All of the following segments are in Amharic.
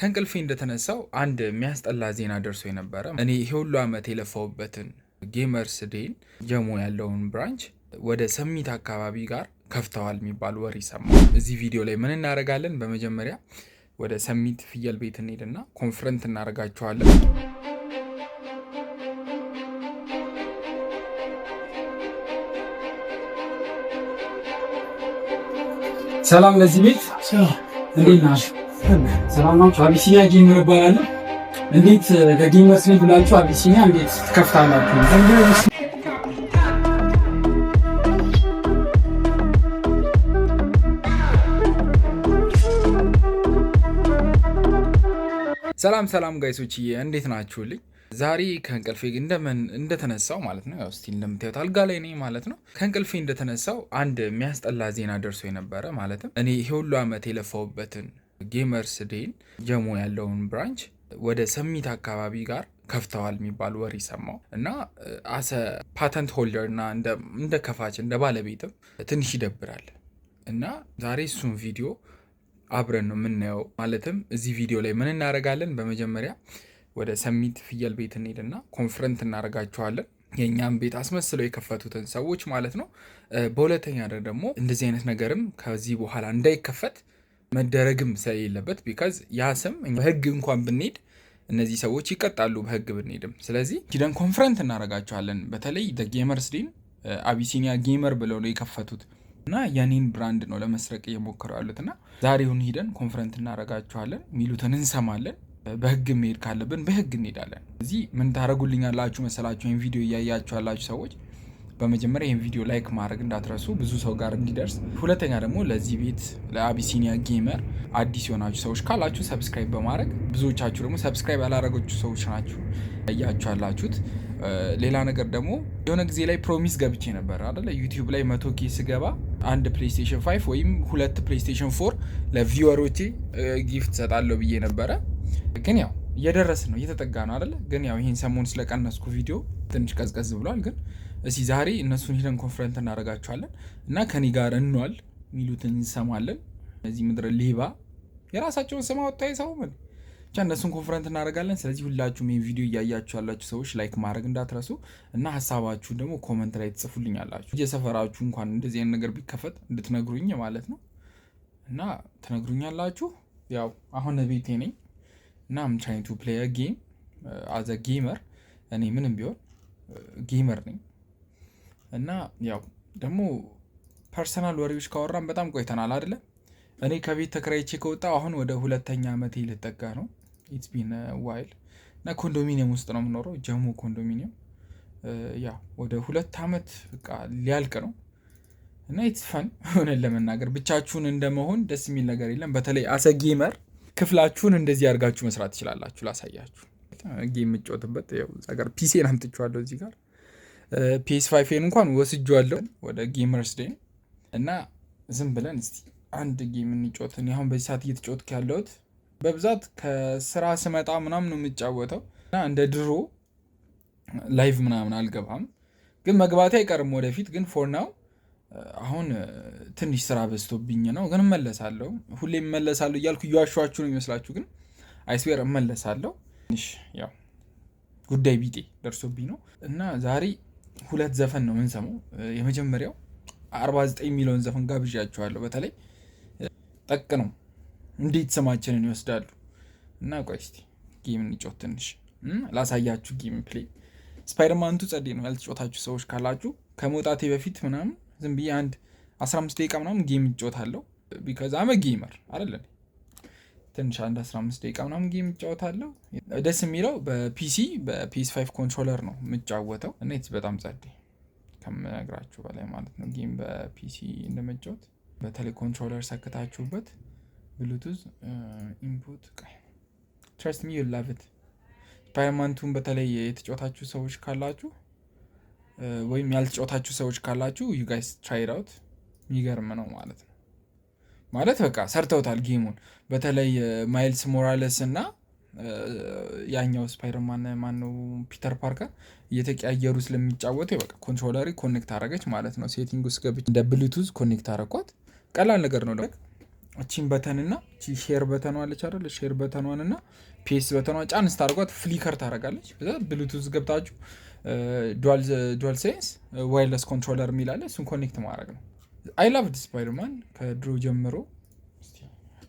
ከእንቅልፌ እንደተነሳው አንድ የሚያስጠላ ዜና ደርሶ የነበረ፣ እኔ ይሄ ሁሉ ዓመት የለፋሁበትን Gamers Den ጀሞ ያለውን branch ወደ ሰሚት አካባቢ ጋር ከፍተዋል የሚባል ወሬ ሰማሁ። እዚህ ቪዲዮ ላይ ምን እናደርጋለን? በመጀመሪያ ወደ ሰሚት ፍየል ቤት እንሄድና confront እናደርጋቸዋለን። ሰላም ለዚህ ቤት፣ እንዴት ናችሁ? ሰላም ናችሁ? አቢሲኒያ Gamer እባላለሁ። እንዴት ለ gamers ነኝ ብላችሁ አቢሲኒያ እንዴት ትከፍታላችሁ? ሰላም ሰላም guys ኦችዬ፣ እንዴት ናችሁልኝ? ዛሬ ከእንቅልፌ እንደምን እንደተነሳው ማለት ነው፣ ያው still እንደምታዩት አልጋ ላይ ነኝ ማለት ነው። ከእንቅልፌ እንደተነሳው አንድ የሚያስጠላ ዜና ደርሶ የነበረ፣ ማለትም እኔ ይሄ ሁሉ ዓመት የለፋሁበትን Gamers Den ጀሞ ያለውን branch ወደ ሰሚት አካባቢ ጋር ከፍተዋል የሚባል ወሬ ሰማሁ እና as a patent holder እና እንደ ከፋች እንደ ባለቤትም ትንሽ ይደብራል እና ዛሬ እሱን ቪዲዮ አብረን ነው የምናየው። ማለትም እዚህ ቪዲዮ ላይ ምን እናደርጋለን? በመጀመሪያ ወደ ሰሚት ፍየል ቤት እንሄድና confront እናደርጋቸዋለን። የእኛም ቤት አስመስለው የከፈቱትን ሰዎች ማለት ነው። በሁለተኛ ደግሞ እንደዚህ አይነት ነገርም ከዚህ በኋላ እንዳይከፈት መደረግም ስለሌለበት፣ because ያ ስም በህግ እንኳን ብንሄድ እነዚህ ሰዎች ይቀጣሉ፣ በህግ ብንሄድም። ስለዚህ ሂደን confront እናደርጋቸዋለን። በተለይ Gamers Den አቢሲኒያ Gamer ብለው ነው የከፈቱት እና የኔን brand ነው ለመስረቅ እየሞከሩ ያሉት እና ዛሬውን ሂደን confront እናደርጋቸዋለን፣ የሚሉትን እንሰማለን። በህግ መሄድ ካለብን በህግ እንሄዳለን። እዚህ ምን ታደርጉልኛላችሁ መሰላችሁ? ይህን ቪዲዮ እያያችሁ ያላችሁ ሰዎች በመጀመሪያ ይህን ቪዲዮ like ማድረግ እንዳትረሱ፣ ብዙ ሰው ጋር እንዲደርስ። ሁለተኛ ደግሞ ለዚህ ቤት ለአቢሲኒያ Gamer አዲስ የሆናችሁ ሰዎች ካላችሁ subscribe በማድረግ፣ ብዙዎቻችሁ ደግሞ subscribe ያላረጋችሁ ሰዎች ናችሁ እያችሁ ያላችሁት። ሌላ ነገር ደግሞ የሆነ ጊዜ ላይ promise ገብቼ ነበር አደለ? YouTube ላይ 100K ስገባ አንድ PlayStation 5 ወይም ሁለት PlayStation 4 ለ viewer ኦቼ gift ሰጣለሁ ብዬ ነበረ። ግን ያው እየደረስን ነው፣ እየተጠጋ ነው አደለ? ግን ያው ይህን ሰሞን ስለቀነስኩ ቪዲዮ ትንሽ ቀዝቀዝ ብሏል። ግን እስኪ ዛሬ እነሱን ሂደን confront እናደርጋቸዋለን እና ከኔ ጋር እንዋል፣ የሚሉትን እንሰማለን። እነዚህ ምድረ ሌባ የራሳቸውን ስም አወጣ ሰው ምን ብቻ እነሱን confront እናደርጋለን። ስለዚህ ሁላችሁም ይህን ቪዲዮ እያያችሁ ያላችሁ ሰዎች like ማድረግ እንዳትረሱ እና ሀሳባችሁን ደግሞ comment ላይ ትጽፉልኛላችሁ። እየሰፈራችሁ እንኳን እንደዚህ አይነት ነገር ቢከፈት እንድትነግሩኝ ማለት ነው እና ትነግሩኛላችሁ። ያው አሁን ቤቴ ነኝ እና I'm trying to play game as a gamer። እኔ ምንም ቢሆን gamer ነኝ እና ያው ደግሞ personal ወሬዎች ካወራን በጣም ቆይተናል አይደለ? እኔ ከቤት ተከራይቼ ከወጣሁ አሁን ወደ ሁለተኛ ዓመቴ ልጠጋ ነው። It's been a while እና ኮንዶሚኒየም ውስጥ ነው የምኖረው፣ ጀሞ ኮንዶሚኒየም። Yeah፣ ወደ 2 ዓመት በቃ ሊያልቅ ነው እና it's fun። እውነት ለመናገር ብቻችሁን እንደመሆን ደስ የሚል ነገር የለም። በተለይ as a gamer ክፍላችሁን እንደዚህ አድርጋችሁ መስራት ትችላላችሁ። ላሳያችሁ፣ game የምጫወትበት እዛ ጋር PC ን አምጥቼዋለሁ። እዚህ ጋር PS5 ን እንኳን ወስጄዋለሁ ወደ Gamers Den እና ዝም ብለን እስቲ አንድ game እንጫወት። እኔ አሁን በዚህ ሰዓት እየተጫወትኩ ያለሁት በብዛት ከስራ ስመጣ ምናምን ነው የምጫወተው እና እንደ ድሮ live ምናምን አልገባም፣ ግን መግባቴ አይቀርም ወደፊት። ግን for now አሁን ትንሽ ስራ በዝቶብኝ ነው። ግን እመለሳለሁ። ሁሌም እመለሳለሁ እያልኩ እየዋሸኋችሁ ነው የሚመስላችሁ፣ ግን I swear እመለሳለሁ። ትንሽ ያው ጉዳይ ቢጤ ደርሶብኝ ነው እና ዛሬ ሁለት ዘፈን ነው የምንሰማው። የመጀመሪያው 49 የሚለውን ዘፈን ጋብዣችኋለሁ። በተለይ ጠቅ ነው፣ እንዴት ስማችንን ይወስዳሉ። እና ቆይ እስቲ game እንጫወት፣ ትንሽ ላሳያችሁ gameplay። Spider-Man 2 ጸዴ ነው። ያልተጫወታችሁ ሰዎች ካላችሁ ከመውጣቴ በፊት ምናምን ዝም ብዬ አንድ 15 ደቂቃ ምናምን game እጫወታለሁ። Because I'm a gamer አይደለ? ትንሽ አንድ 15 ደቂቃ ምናምን game እጫወታለሁ። ደስ የሚለው በ PC በ PS5 controller ነው የምጫወተው እና በጣም ጸዴ ከምነግራችሁ በላይ ማለት ነው። Game በ PC እንደመጫወት በተለይ controller ሰክታችሁበት Bluetooth input፣ trust me, you love it። Spider-Man 2 ን በተለይ የተጫወታችሁ ሰዎች ካላችሁ ወይም ያልተጫወታችሁ ሰዎች ካላችሁ you guys try it out፣ የሚገርም ነው ማለት ነው። ማለት በቃ ሰርተውታል game ኡን። በተለይ Miles Morales እና ያኛው Spider-Man ማነው Peter Parker እየተቀያየሩ ስለሚጫወቱ በቃ controller connect አደረገች ማለት ነው። Setting ውስጥ ገብቼ እንደ Bluetooth connect አደረኳት። ቀላል ነገር ነው። እቺን button ና እቺ share button ኗ አለች አይደል? Share button ኗን እና PS button ኗ ጫን ስታደርጓት flicker ታደርጋለች። ብሉቱዝ ገብታችሁ DualSense wireless controller የሚል አለ። እሱን connect ማድረግ ነው። I loved Spider-Man ከድሮ ጀምሮ።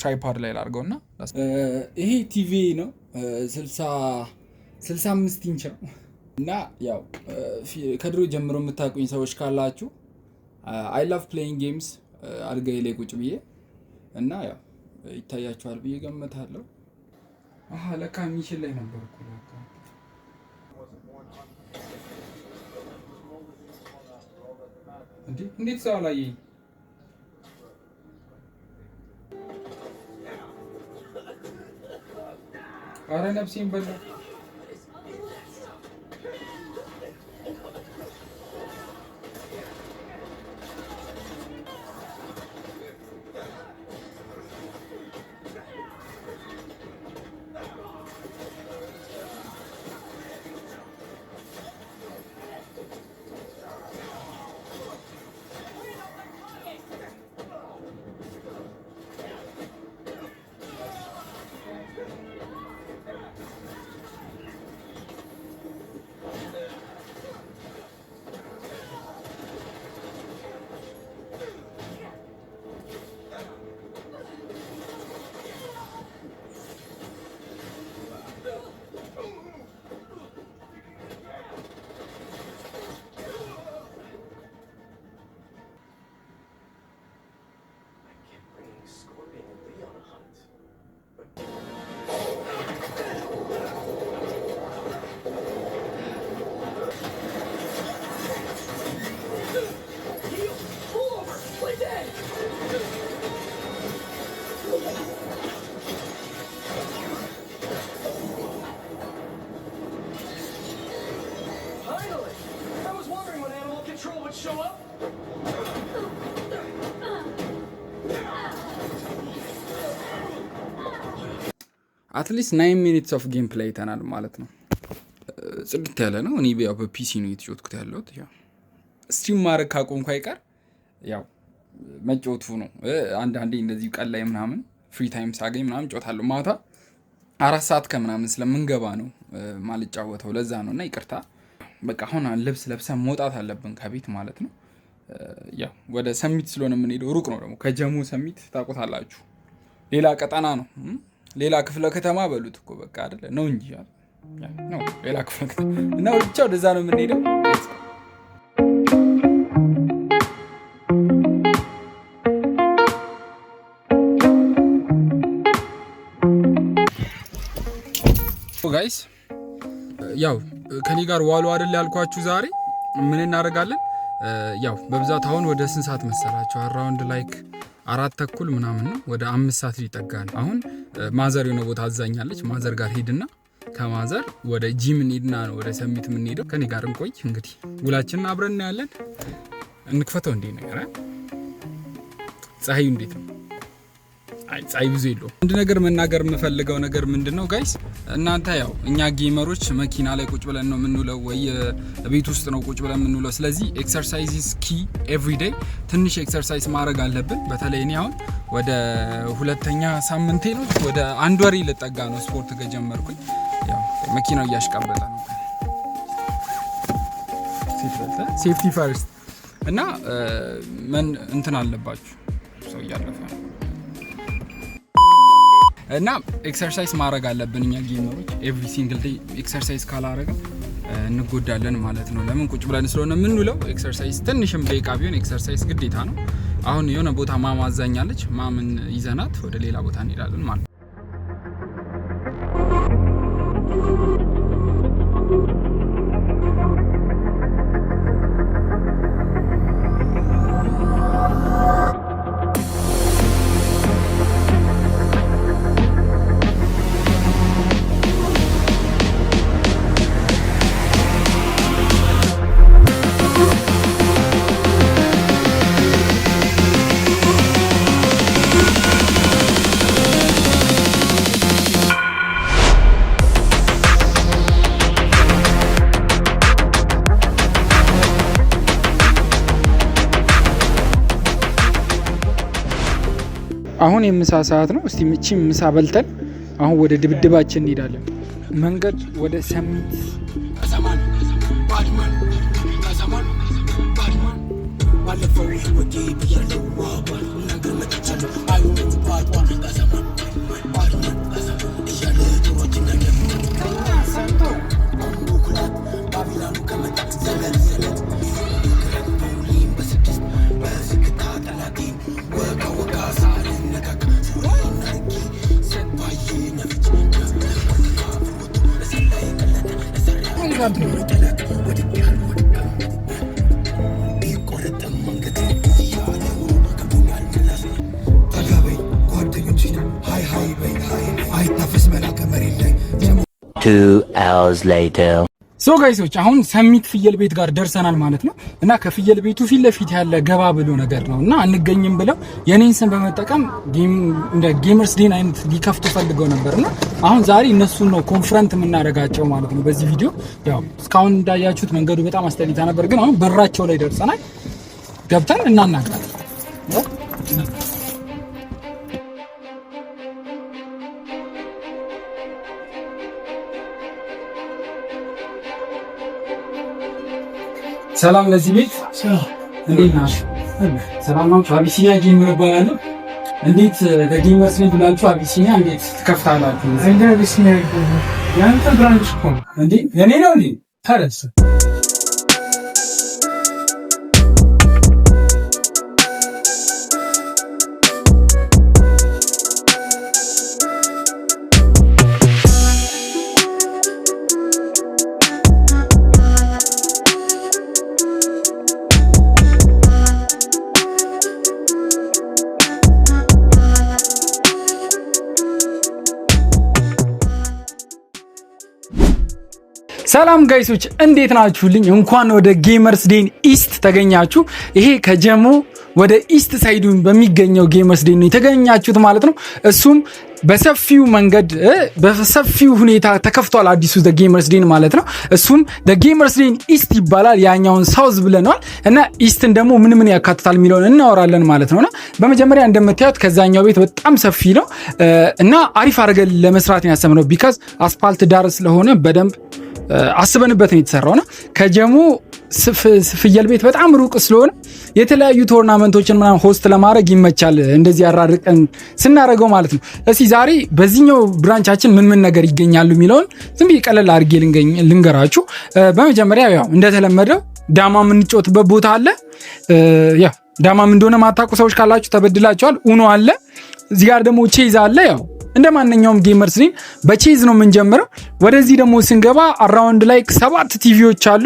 Tripod ላይ ላድርገው እና ይሄ ቲቪ ነው፣ 65 ኢንች ነው። እና ያው ከድሮ ጀምሮ የምታውቁኝ ሰዎች ካላችሁ I love playing games አልጋዬ ላይ ቁጭ ብዬ እና ያው ይታያችኋል ብዬ ገምታለሁ። አሀ፣ ለካ mission ላይ ነበርኩ ለካ። እንዴ፣ እንዴት ሰው አላየኝ? አረ ነፍሴን በላ። I kept bringing Scorpion and Lee on a hunt. But Heel! Pull over! Play dead! Finally! I was wondering when animal control would show up. At least 9 minutes of gameplay አይተናል ማለት ነው። ጽድት ያለ ነው። እኔ ያው በ PC ነው የተጫወትኩት ያለሁት። ያው stream ማድረግ ካቆምኩ አይቀር ያው መጫወቱ ነው። አንዳንዴ እንደዚህ ቀን ላይ ምናምን free time ሳገኝ ምናምን እጫወታለሁ። ማታ 4 ሰዓት ከምናምን ስለምንገባ ነው ማልጫወተው፣ ለዛ ነው እና ይቅርታ። በቃ አሁን ልብስ ለብሰን መውጣት አለብን ከቤት ማለት ነው። ያው ወደ ሰሚት ስለሆነ የምንሄደው ሩቅ ነው ደግሞ፣ ከጀሞ ሰሚት ታውቁታላችሁ። ሌላ ቀጠና ነው፣ ሌላ ክፍለ ከተማ በሉት እኮ በቃ አይደለ ነው እንጂ ነው ሌላ ክፍለ ከተማ እና ብቻ ወደዛ ነው የምንሄደው። Let's go. Guys፣ ያው ከኔ ጋር ዋሉ አይደል ያልኳችሁ፣ ዛሬ ምን እናደርጋለን? ያው በብዛት አሁን ወደ ስንት ሰዓት መሰላችሁ? Around like 4:30 ምናምን ነው፣ ወደ 5 ሰዓት ሊጠጋ ነው። አሁን ማዘር የሆነ ቦታ አዛኛለች። ማዘር ጋር ሄድና ከማዘር ወደ ጂም እንሄድና ነው ወደ ሰሚት የምንሄደው። ከኔ ጋር እንቆይ እንግዲህ፣ ውላችንን አብረን እናያለን። እንክፈተው እንዴ ነገር አ? ፀሐዩ እንዴት ነው? አይ፣ ፀሐይ ብዙ የለውም። አንድ ነገር መናገር የምፈልገው ነገር ምንድን ነው guys፣ እናንተ ያው እኛ gamer ኦች መኪና ላይ ቁጭ ብለን ነው የምንውለው ወይ ቤት ውስጥ ነው ቁጭ ብለን የምንውለው። ስለዚህ exercise is key። Every day ትንሽ exercise ማድረግ አለብን። በተለይ እኔ አሁን ወደ ሁለተኛ ሳምንቴ ነው፣ ወደ አንድ ወሬ ልጠጋ ነው ስፖርት ከጀመርኩኝ። ያው መኪናው እያሽቃበጠ ነው። Safety first እና ምን እንትን አለባችሁ፣ ሰው እያለፈ ነው እና exercise ማድረግ አለብን እኛ gamer ኦች። Every single day exercise ካላረግን እንጎዳለን ማለት ነው። ለምን ቁጭ ብለን ስለሆነ የምንውለው exercise ትንሽም ደቂቃ ቢሆን exercise ግዴታ ነው። አሁን የሆነ ቦታ ማማ አዛኛለች። ማምን ይዘናት ወደ ሌላ ቦታ እንሄዳለን ማለት ነው። አሁን የምሳ ሰዓት ነው። እስቲ ምቺ ምሳ በልተን አሁን ወደ ድብድባችን እንሄዳለን። መንገድ ወደ ሰሚት። 2 hours later. So guys ኦች፣ አሁን ሰሚት ፍየል ቤት ጋር ደርሰናል ማለት ነው። እና ከፍየል ቤቱ ፊት ለፊት ያለ ገባ ብሎ ነገር ነው እና አንገኝም ብለው የኔን ስም በመጠቀም እንደ Gamers Den አይነት ሊከፍቱ ፈልገው ነበር። እና አሁን ዛሬ እነሱን ነው confront የምናደርጋቸው ማለት ነው በዚህ ቪዲዮ። ያው እስካሁን እንዳያችሁት መንገዱ በጣም አስጠሊታ ነበር፣ ግን አሁን በራቸው ላይ ደርሰናል። ገብተን እናናግራለን። ሰላም ለዚህ ቤት፣ እንዴት ናችሁ? ሰላም ናችሁ? አቢሲኒያ Gamer እባላለሁ። እንዴት ለ Gamers ነኝ ብላችሁ አቢሲኒያ እንዴት ትከፍታላችሁ? እንደ አቢሲኒያ የአንተ branch እኮ ነው። እንዴ፣ የኔ ነው እንዴ? ታረስ። ሰላም guys ኦች፣ እንዴት ናችሁልኝ? እንኳን ወደ Gamers Den East ተገኛችሁ። ይሄ ከጀሞ ወደ east side ኡን በሚገኘው Gamers Den ነው የተገኛችሁት ማለት ነው። እሱም በሰፊው መንገድ፣ በሰፊው ሁኔታ ተከፍቷል አዲሱ The Gamers Den ማለት ነው። እሱም The Gamers Den East ይባላል። ያኛውን South ብለነዋል እና East ን ደግሞ ምን ምን ያካትታል የሚለውን እናወራለን ማለት ነውና በመጀመሪያ እንደምታዩት ከዛኛው ቤት በጣም ሰፊ ነው እና አሪፍ አድርገን ለመስራት ነው ያሰብነው፣ because አስፓልት ዳር ስለሆነ በደንብ አስበንበት ነው የተሰራውና ከጀሞ ፍየል ቤት በጣም ሩቅ ስለሆነ የተለያዩ tournament ኦችን ምናምን host ለማድረግ ይመቻል፣ እንደዚህ ያራርቀን ስናደርገው ማለት ነው። እስቲ ዛሬ በዚህኛው branch ኣችን ምን ምን ነገር ይገኛሉ የሚለውን ዝም ብዬ ቀለል አድርጌ ልንገራችሁ። በመጀመሪያ ያው እንደተለመደው ዳማ የምንጫወትበት ቦታ አለ። ያው ዳማም እንደሆነ ማታውቁ ሰዎች ካላችሁ ተበድላችኋል። ኡኖ አለ። እዚህ ጋር ደግሞ ቼዝ አለ። ያው እንደ ማንኛውም Gamers Den በ chess ነው የምንጀምረው። ወደዚህ ደግሞ ስንገባ around ላይ ሰባት ቲቪዎች አሉ።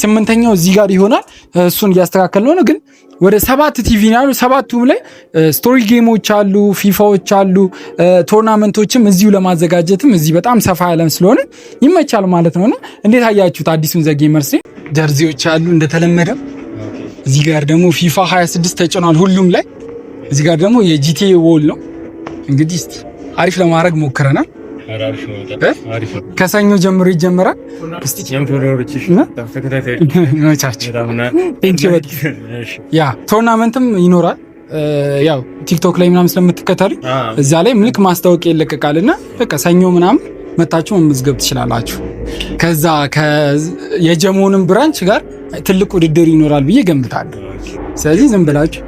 ስምንተኛው እዚህ ጋር ይሆናል። እሱን እያስተካከል ነው፣ ግን ወደ ሰባት ቲቪ ነው ያሉ። ሰባቱም ላይ story game ኦች አሉ፣ ፊፋዎች አሉ፣ tournament ኦችም እዚሁ ለማዘጋጀትም እዚህ በጣም ሰፋ ያለም ስለሆነ ይመቻል ማለት ነውና እንዴት አያችሁት አዲሱን The Gamers Den? Jersey ዎች አሉ እንደተለመደው። እዚህ ጋር ደግሞ ፊፋ 26 ተጭኗል ሁሉም ላይ። እዚህ ጋር ደግሞ የ GTA wall ነው። እንግዲህ እስቲ አሪፍ ለማድረግ ሞክረናል። ከሰኞ ጀምሮ ይጀምራል። እስቲ ይመቻችሁ። Yeah፣ tournament ም ይኖራል። ያው ቲክቶክ ላይ ምናምን ስለምትከተሉ እዛ ላይ ምልክ ማስታወቂያ ይለቀቃል እና በቃ ሰኞ ምናምን መታችሁ መመዝገብ ትችላላችሁ። ከዛ የጀሞንም branch ጋር ትልቅ ውድድር ይኖራል ብዬ ገምታለሁ። ስለዚህ ዝም ብላችሁ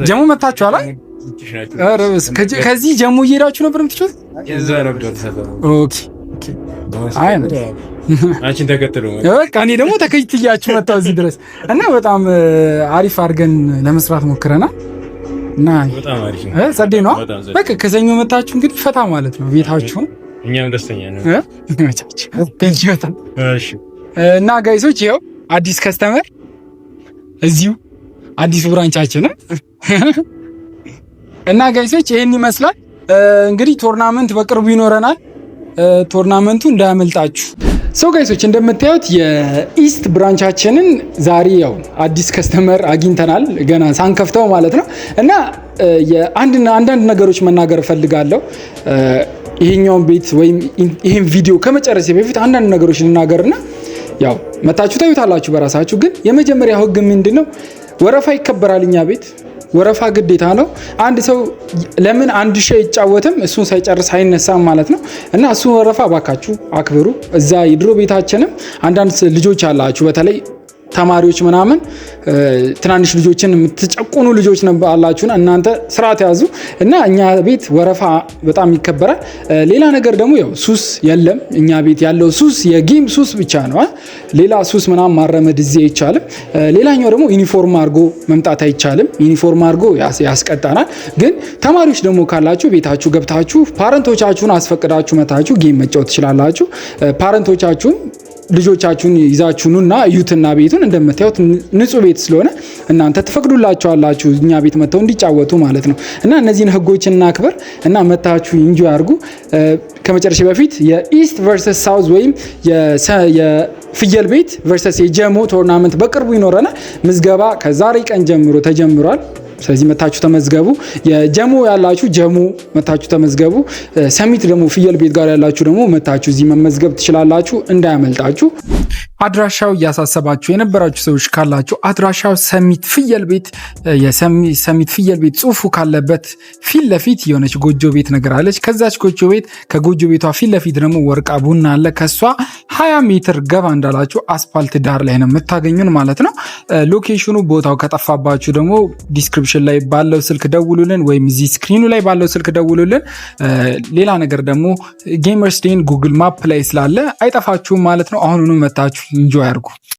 ጀሞ መታችኋል። ከዚህ ጀሞ እየሄዳችሁ ነበር የምትችሉት? Okay። አይ፣ አንቺን ተከትሎ። በቃ እኔ ደግሞ ተከትያችሁ መጣሁ እዚህ ድረስ እና በጣም አሪፍ አድርገን ለመስራት ሞክረናል። እና ጸዴ ነው። በቃ ከሰኞ መታችሁ እንግዲህ ፈታ ማለት ነው ቤታችሁን። እኛም ደስተኛ ነን። እና guys ኦች፣ ይኸው አዲስ customer እዚሁ አዲሱ branch ኣችን። እና guys ኦች፣ ይሄን ይመስላል እንግዲህ። Tournament በቅርቡ ይኖረናል። Tournament ኡ እንዳያመልጣችሁ። So guys ኦች፣ እንደምታዩት የ East branch ኣችንን ዛሬ ያው አዲስ customer አግኝተናል፣ ገና ሳንከፍተው ማለት ነው። እና አንዳንድ ነገሮች መናገር እፈልጋለሁ። ይሄኛውን ቤት ወይም ይሄን ቪዲዮ ከመጨረሴ በፊት አንዳንድ ነገሮች ልናገርና ያው መታችሁ ታዩታላችሁ በራሳችሁ። ግን የመጀመሪያው ህግ ምንድን ነው? ወረፋ ይከበራል እኛ ቤት። ወረፋ ግዴታ ነው። አንድ ሰው ለምን አንድ ሺህ አይጫወትም? እሱን ሳይጨርስ አይነሳም ማለት ነው። እና እሱን ወረፋ ባካችሁ አክብሩ። እዛ የድሮ ቤታችንም አንዳንድ ልጆች አላችሁ፣ በተለይ ተማሪዎች ምናምን፣ ትናንሽ ልጆችን የምትጨቁኑ ልጆች አላችሁና እናንተ ስርዓት ያዙ። እና እኛ ቤት ወረፋ በጣም ይከበራል። ሌላ ነገር ደግሞ ያው ሱስ የለም። እኛ ቤት ያለው ሱስ የ game ሱስ ብቻ ነው። ሌላ ሱስ ምናምን ማራመድ እዚህ አይቻልም። ሌላኛው ደግሞ ዩኒፎርም አድርጎ መምጣት አይቻልም። ዩኒፎርም አድርጎ ያስቀጣናል። ግን ተማሪዎች ደግሞ ካላችሁ ቤታችሁ ገብታችሁ parent ኦቻችሁን አስፈቅዳችሁ መታችሁ game መጫወት ትችላላችሁ። Parent ኦቻችሁም ልጆቻችሁን ይዛችሁ ኑና እዩትና ቤቱን እንደምታዩት ንጹህ ቤት ስለሆነ እናንተ ትፈቅዱላቸዋላችሁ እኛ ቤት መጥተው እንዲጫወቱ ማለት ነው። እና እነዚህን ህጎች እናክብር እና መታችሁ enjoy አድርጉ። ከመጨረሻ በፊት የ East versus South ወይም የፍየል ቤት versus የጀሞ tournament በቅርቡ ይኖረናል። ምዝገባ ከዛሬ ቀን ጀምሮ ተጀምሯል። ስለዚህ መታችሁ ተመዝገቡ። የጀሞ ያላችሁ ጀሞ መታችሁ ተመዝገቡ። ሰሚት ደግሞ ፍየል ቤት ጋር ያላችሁ ደግሞ መታችሁ እዚህ መመዝገብ ትችላላችሁ። እንዳያመልጣችሁ። አድራሻው እያሳሰባችሁ የነበራችሁ ሰዎች ካላችሁ አድራሻው ሰሚት ፍየል ቤት፣ የሰሚት ፍየል ቤት ጽሁፉ ካለበት ፊት ለፊት የሆነች ጎጆ ቤት ነገር አለች። ከዛች ጎጆ ቤት፣ ከጎጆ ቤቷ ፊት ለፊት ደግሞ ወርቃ ቡና አለ። ከሷ 20 ሜትር ገባ እንዳላችሁ አስፋልት ዳር ላይ ነው የምታገኙን ማለት ነው። Location ኑ ቦታው ከጠፋባችሁ ደግሞ description ላይ ባለው ስልክ ደውሉልን፣ ወይም እዚህ screen ኑ ላይ ባለው ስልክ ደውሉልን። ሌላ ነገር ደግሞ Gamers Den Google Map ላይ ስላለ አይጠፋችሁም ማለት ነው። አሁኑኑ መታችሁ enjoy አድርጉ።